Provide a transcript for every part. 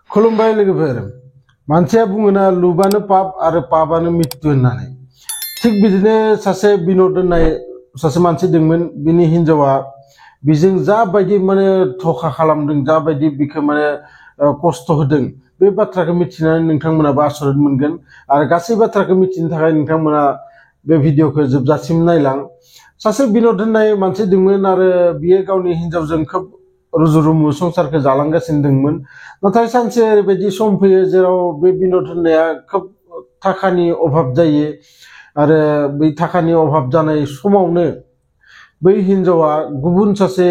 खुलुमबाय लोगोफोर मानसिया बुङोना लुबानो पाप आरो पापानो मृत्यु होननानै थिग बिदिनो सासे बिनोद होननाय सासे मानसि दंमोन बिनि हिनजावा बिजों जाबायदि माने धोखा खालामदों जाबायदि बिखौ माने खस्थ' होदों बे बाथ्राखौ मिथिनानै नोंथांमोनाबो आसरित मोनगोन आरो गासै बाथ्राखौ मिथिनो थाखाय नोंथांमोना बे भिडिअखौ जोबजासिम नायलां सासे बिनोद होननाय मानसि दंमोन आरो बियो गावनि हिनजावजों खोब रुजु-रुमु संसारखौ जालांगासिनो दंमोन नाथाय सानसे ओरैबायदि सम फैयो जेराव बे बिनोद होननाया खोब थाखानि अभाब जायो आरो बै थाखानि अभाब जानाय समावनो बै हिनजावा गुबुन सासे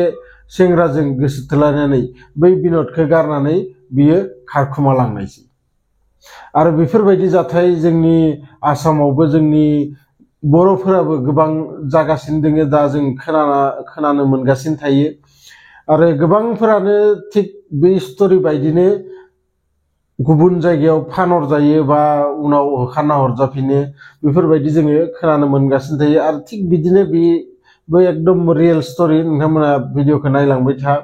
सेंग्राजों गोसो थोलायनानै बै बिनोदखौ गारनानै बियो खारखुमा लांनायसै आरो बेफोरबायदि जाथाय जोंनि आसामावबो जोंनि बर'फोराबो गोबां जागासिनो दङ दा जों खोनानो मोनगासिनो थायो आरो गोबांफोरानो थिग बे स्टोरी बायदिनो गुबुन जायगायाव फानहर जायो बा उनाव होखारना हरजाफिनो बेफोरबायदि जोङो खोनानो मोनगासिनो थायो आरो थिग बिदिनो बेबो एकदम रियेल स्टोरी नोंथांमोना भिडिअखौ नायलांबाय था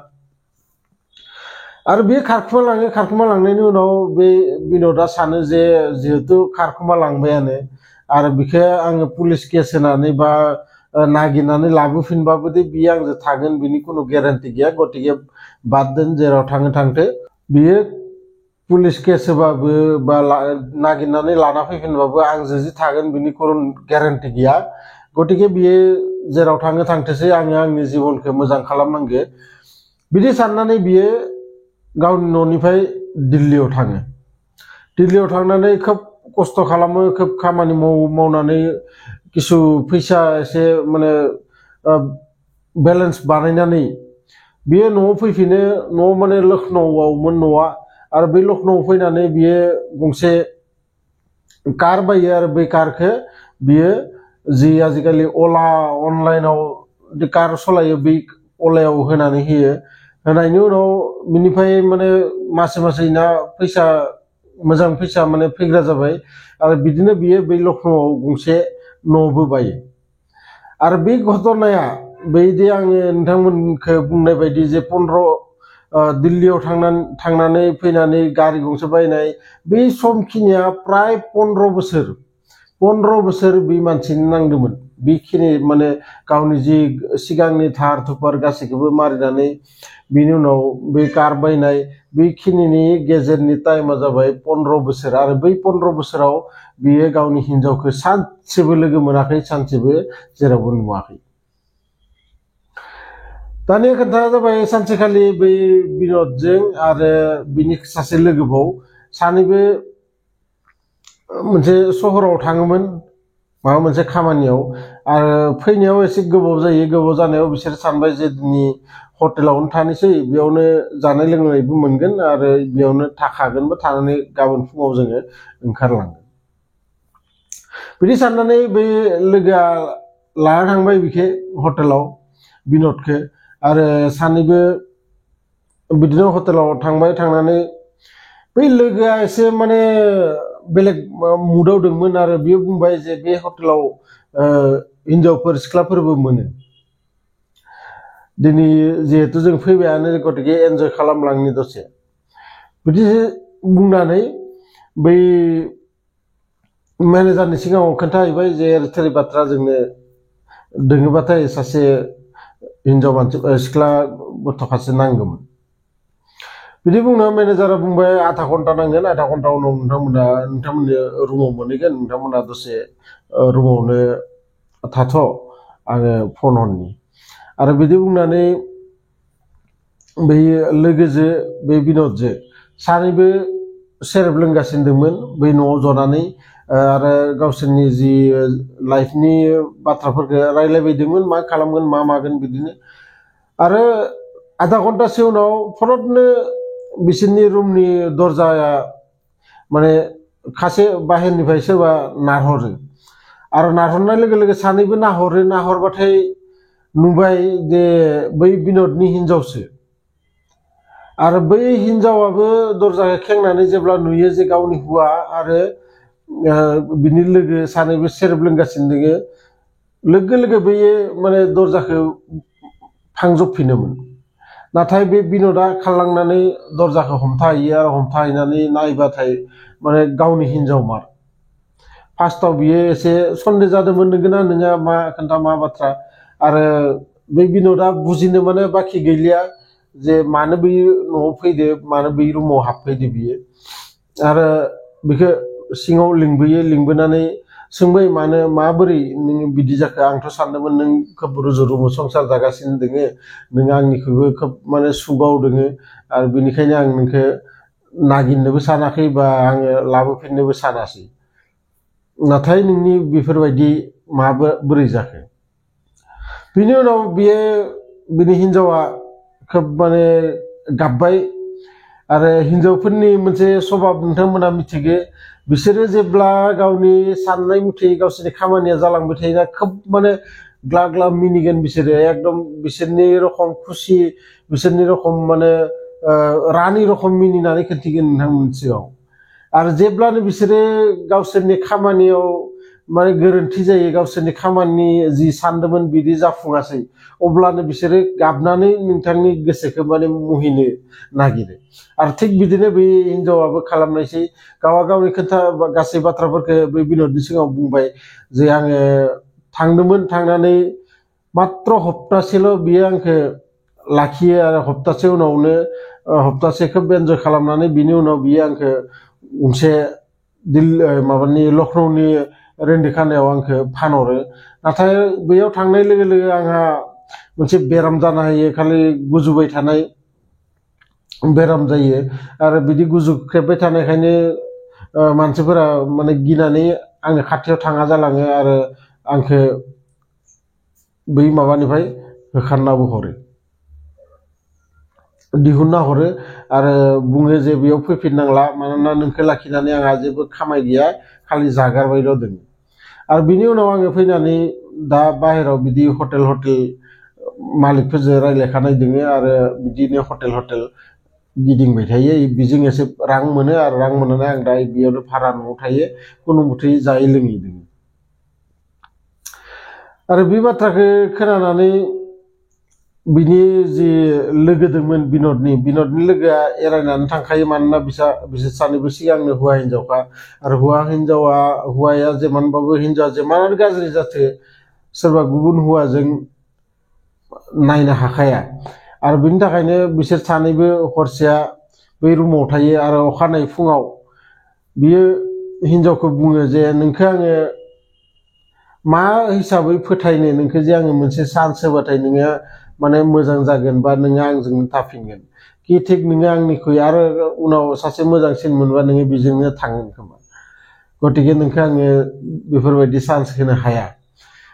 आरो बे खारखुमा लांनायनि उनाव बे बिनोदा सानो जे जिहेतु खारखुमा लांबायानो आरो बिखौ आङो पुलिस केस होनानै बा नागिरनानै लाबोफिनबाबो दे बियो आंजों थागोन बिनि कुनु ग्यारान्टि गैया गतिके बाद दोन जेराव थाङो थांथो बियो पुलिस केस होबाबो बा नागिरनानै लाना फैफिनबाबो आंजों जि थागोन बिनि कुनु ग्यारान्टि गैया गतिके बियो जेराव थाङो थांथोसै आङो आंनि जिबनखौ मोजां खालामनांगो बिदि साननानै बियो गावनि न'निफ्राय दिल्लीयाव थाङो दिल्लीयाव थांनानै खोब खस्थ' खालामो खोब खामानि मावनानै किसु फैसा एसे माने बेलेन्स बानायनानै बियो न'आव फैफिनो न'आव माने लखनौआवमोन न'आ आरो बै लखनौआव फैनानै बियो गंसे कार बायो आरो बै कारखौ बियो जि आजिखालि अला अनलाइनाव कार सालायो बै अलायाव होनानै होयो होनायनि उनाव बिनिफ्राय माने मासे ना फैसा मोजां फैसा माने फैग्रा जाबाय आरो बिदिनो बियो बै लखनौआव गंसे न'बो बायो आरो बे घटनाया बैदि आङो नोंथांमोनखौ बुंनाय बायदि जे 15 दिल्लीयाव थांनानै फैनानै गारि गंसे बायनाय बे समखिनिया प्राय 15 बोसोर बे मानसिनो नांदोंमोन बेखिनि माने गावनि जि सिगांनि धार धुपार गासैखौबो मारिनानै बिनि उनाव बे कार बायनाय बेखिनिनि गेजेरनि टाइमा जाबाय 15 बोसोर आरो बै 15 बोसोराव बियो गावनि हिनजावखौ सानसेबो लोगो मोनाखै सानसेबो जेरावबो नुवाखै दानि खोथाया जाबाय सानसेखालि बै बिनोदजों आरो बिनि सासे लोगोबाव सानैबो मोनसे सहराव थाङोमोन माबा मोनसे खामानियाव आरो फैनायाव एसे गोबाव जायो गोबाव जानायाव बिसोर सानबाय जे दिनै हटेलावनो थानोसै बेयावनो जानाय लोंनायबो मोनगोन आरो बेयावनो थाखागोन बा थानानै गाबोन फुङाव जोङो ओंखारलांगोन बिदि साननानै बै लोगोआ लाना थांबाय बिखौ हटेलाव बिनोदखौ आरो सानैबो बिदिनो हटेलाव थांनानै बै लोगोआ एसे माने बेलेग मुडआव दंमोन आरो बियो बुंबाय जे बे हटेलाव हिनजावफोर सिख्लाफोरबो मोनो दिनै जिहेतु जों फैबायानो गतिके एन्जय खालामलांनि दसे बिदि बुंनानै बै मेनेजारनि सिगाङाव खोन्थाहैबाय जे ओरै बाथ्रा जोंनो दोङोबाथाय सासे हिनजाव मानसि सिख्ला गथ'खासे नांगौमोन बिदि बुंना मेनेजारा बुंबाय आधा घन्टा नांगोन आधा घन्टा उनाव नोंथांमोननि रुमाव मोनहैगोन नोंथांमोना दसे रुमावनो थाथ' आङो फन हरनि आरो बिदि बुंनानै बै लोगोजों बै बिनोदजों सानैबो सेरेब लोंगासिनो दंमोन बै न'आव जनानै आरो गावसोरनि जि लाइफनि बाथ्राफोरखौ रायलायबायदोंमोन मा खालामगोन मा मागोन बिदिनो आरो आधा घन्टासो उनाव फटनो बिसोरनि रुमनि दरजाया माने खासे बाहेरनिफ्राय सोरबा नारहरो आरो नारहरनाय लोगो लोगो सानैबो नाहरबाथाय नुबाय जे बै बिनोदनि हिनजावसो आरो बै हिनजावाबो दरजाखौ खेंनानै जेब्ला नुयो जे गावनि हौवा आरो बिनि लोगो सानैबो सेरेब लोंगासिनो दङ लोगो बैयो माने दरजाखौ फांजोबफिनोमोन नाथाय बे बिनोदा खारलांनानै दरजाखौ हमथाहैयो आरो हमथाहैनानै नायबाथाय माने गावनि हिनजावमार फार्स्टआव बियो एसे सन्देह जादोंमोन नोंगोना नोङा मा खोन्था मा बाथ्रा आरो बे बिनोदा बुजिनो माने बाखि गैलिया जे मानो बै न'आव फैदो मानो बै रुमाव हाबफैदो बियो आरो बेखौ सिङाव लिंबोयो लिंबोनानै सोंबाय मानो माबोरै नों बिदि जाखो आंथ' सानदोंमोन नों खोब रुजु रुमु संसार जागासिनो दोङो नों आंनिख्रुइबो खोब माने सुगाव दोङो आरो बेनिखायनो आं नोंखौ नागिरनोबो सानाखै बा आङो लाबोफिननोबो सानासै नाथाय नोंनि बेफोरबायदि माबोरै जाखो बिनि उनाव बियो बिनि हिनजावा खोब माने गाबबाय आरो हिनजावफोरनि मोनसे स्वभाब नोंथांमोना मिथिगो बिसोरो जेब्ला गावनि साननाय मथे गावसोरनि खामानिया जालांबाय थायोना खोब माने ग्ला ग्ला मिनिगोन बिसोरो एकदम बिसोरनि रखम खुसि बिसोरनि रखम माने रानि रखम मिनिनानै खोन्थिगोन नोंथांमोननि सिगाङाव आरो जेब्लानो बिसोरो गावसोरनि खामानियाव माने गोरोन्थि जायो गावसोरनि खामानि जि सानदोंमोन बिदि जाफुङासै अब्लानो बिसोरो गाबनानै नोंथांनि गोसोखौ माने मुहिनो नागिरो आरो थिग बिदिनो बे हिनजावाबो खालामनायसै गावहा गावनि खोथा गासै बाथ्राफोरखौ बे बिनोदनि सिगाङाव बुंबाय जे आङो थांदोंमोन थांनानै मात्र हप्तासेल' बियो आंखौ लाखियो आरो हप्तासे उनावनो हप्तासेखौ एन्जय खालामनानै बिनि उनाव बियो आंखौ गंसे माबानि लखनौनि रेन्दिखानायाव आंखौ फानहरो नाथाय बैयाव थांनाय लोगो लोगो आंहा मोनसे बेराम जानो हायो खालि गुजुबाय थानाय बेराम जायो आरो बिदि गुजुख्रेबबाय थानायखायनो मानसिफोरा माने गिनानै आंनि खाथियाव थाङा जालाङो आरो आंखौ बै माबानिफ्राय होखारनाबो हरो दिहुनना हरो आरो बुङो जे बेयाव फैफिननांला मानोना नोंखौ लाखिनानै आंहा जेबो खामाय गैया खालि जागारबायल' दङ आरो बिनि उनाव आङो फैनानै दा बाहेराव बिदि हटेल मालिकफोरजों रायज्लायखानाय दोङो आरो बिदिनो हटेल गिदिंबाय थायो बेजों एसे रां मोनो आरो रां मोननानै आं दा बेयावनो भारा न'आव थायो खुनु मथै जायै लोङै दोङो आरो बे बाथ्राखौ खोनानानै बिनि जि लोगो दंमोन बिनोदनि लोगोआ एरायनानै थांखायो मानोना बिसोर सानैबो सिगांनो हौवा हिनजावखा आरो हौवाया जेमानबाबो हिनजावा जेमानानो गाज्रि जाथो सोरबा गुबुन हौवाजों नायनो हाखाया आरो बिनि थाखायनो बिसोर सानैबो हरसेया बै रुमाव थायो आरो अखानायै फुङाव बियो हिनजावखौ बुङो जे नोंखौ आङो मा हिसाबै फोथायनो नोंखौ जे आङो मोनसे चान्स होबाथाय नोङो माने मोजां जागोन बा नोङो आंजोंनो थाफिनगोन कि थिग नोङो आंनिख्रुइ आरो उनाव सासे मोजांसिन मोनबा नोङो बेजोंनो थांगोन खोमा गतिके नोंखौ आङो बेफोरबायदि चान्स होनो हाया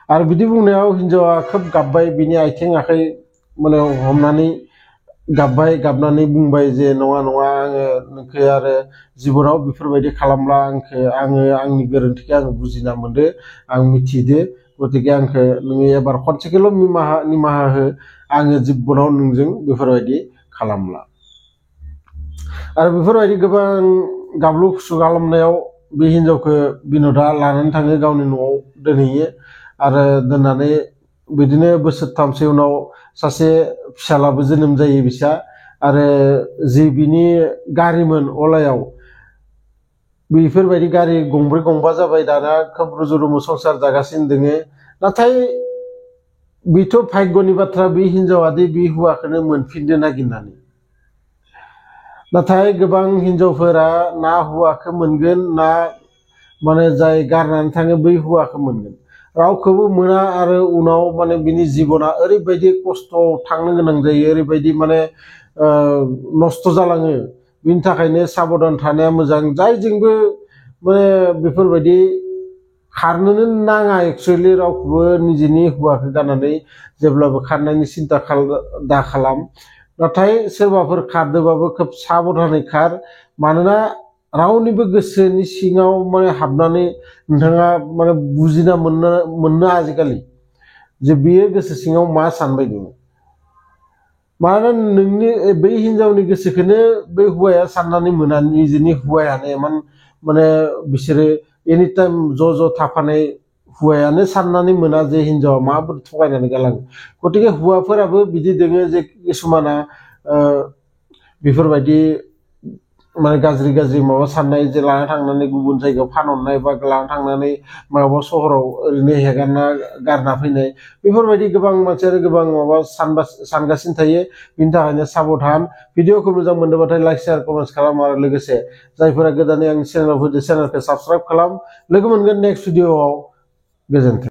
आरो बिदि बुंनायाव हिनजावा खोब गाबबाय बिनि आथिं आखाइ माने हमनानै गाबनानै बुंबाय जे नङा आङो नोंखौ आरो जिबनाव बेफोरबायदि खालामब्ला आङो आंनि गोरोन्थिखौ आङो बुजिना मोनदो आं मिथिदो गतिके आंखौ नोङो एबार खनसेखौल' निमाहा हो आङो जिबनाव नोंजों बेफोरबायदि खालामला आरो बेफोरबायदि गोबां गाबलु खुसु खालामनायाव बे हिनजावखौ बिनोदा लानानै थाङो गावनि न'आव दोनहैयो आरो दोननानै बिदिनो बोसोरथामसो उनाव सासे फिसालाबो जोनोम जायो बिसा आरो जि बिनि गारिमोन अलायाव बेफोरबायदि गारि गंब्रै गंबा जाबाय दाना खोब रुजु रुमु संसार जागासिनो दोङो नाथाय बेथ' भाग्यनि बाथ्रा बे हिनजावादि बे हौवाखौनो मोनफिननो नागिरनानै नाथाय गोबां हिनजावफोरा ना हौवाखौ मोनगोन ना माने जाय गारनानै थाङो बै हौवाखौ मोनगोन रावखौबो मोना आरो उनाव माने बिनि जिबना ओरैबायदि खस्थ' थांनो गोनां जायो ओरैबायदि माने नस्थ' जालाङो बिनि थाखायनो साबधान थानाया मोजां जायजोंबो माने बेफोरबायदि खारनोनो नाङा एक्सुवेलि रावखौबो निजेनि हौवाखौ गारनानै जेब्लाबो खारनायनि सिन्था दा खालाम नाथाय सोरबाफोर खारदोंबाबो खोब साबधानै खार मानोना रावनिबो गोसोनि सिङाव माने हाबनानै नोंथाङा माने बुजिना मोननो आजिखालि जे बियो गोसो सिङाव मा सानबाय दङ मानोना नोंनि बै हिनजावनि गोसोखौनो बै हौवाया साननानै मोना निजेनि हौवायानो इमान माने बिसोरो एनि टाइम ज' थाफानाय हौवायानो साननानै मोना जे हिनजावा माबोरै थगायनानै गालाङो गतिके हौवाफोराबो बिदि दोङो जे किसुमाना बेफोरबायदि माने गाज्रि माबा साननाय जे लाना थांनानै गुबुन जायगायाव फानहरनाय बा लाना थांनानै माबा सहराव ओरैनो हेगारना गारना फैनाय बेफोरबायदि गोबां मानसियानो गोबां माबा सानगासिनो थायो। बिनि थाखायनो साबधान। भिडिअखौ मोजां मोनदोंबाथाय लाइक शेयार कमेन्ट खालाम आरो लोगोसे जायफोरा गोदानै आंनि चेनेलाव फैदो चेनेलखौ साबस्क्राइब खालाम। लोगो मोनगोन नेक्स्ट भिडिअआव। गोजोन्थों।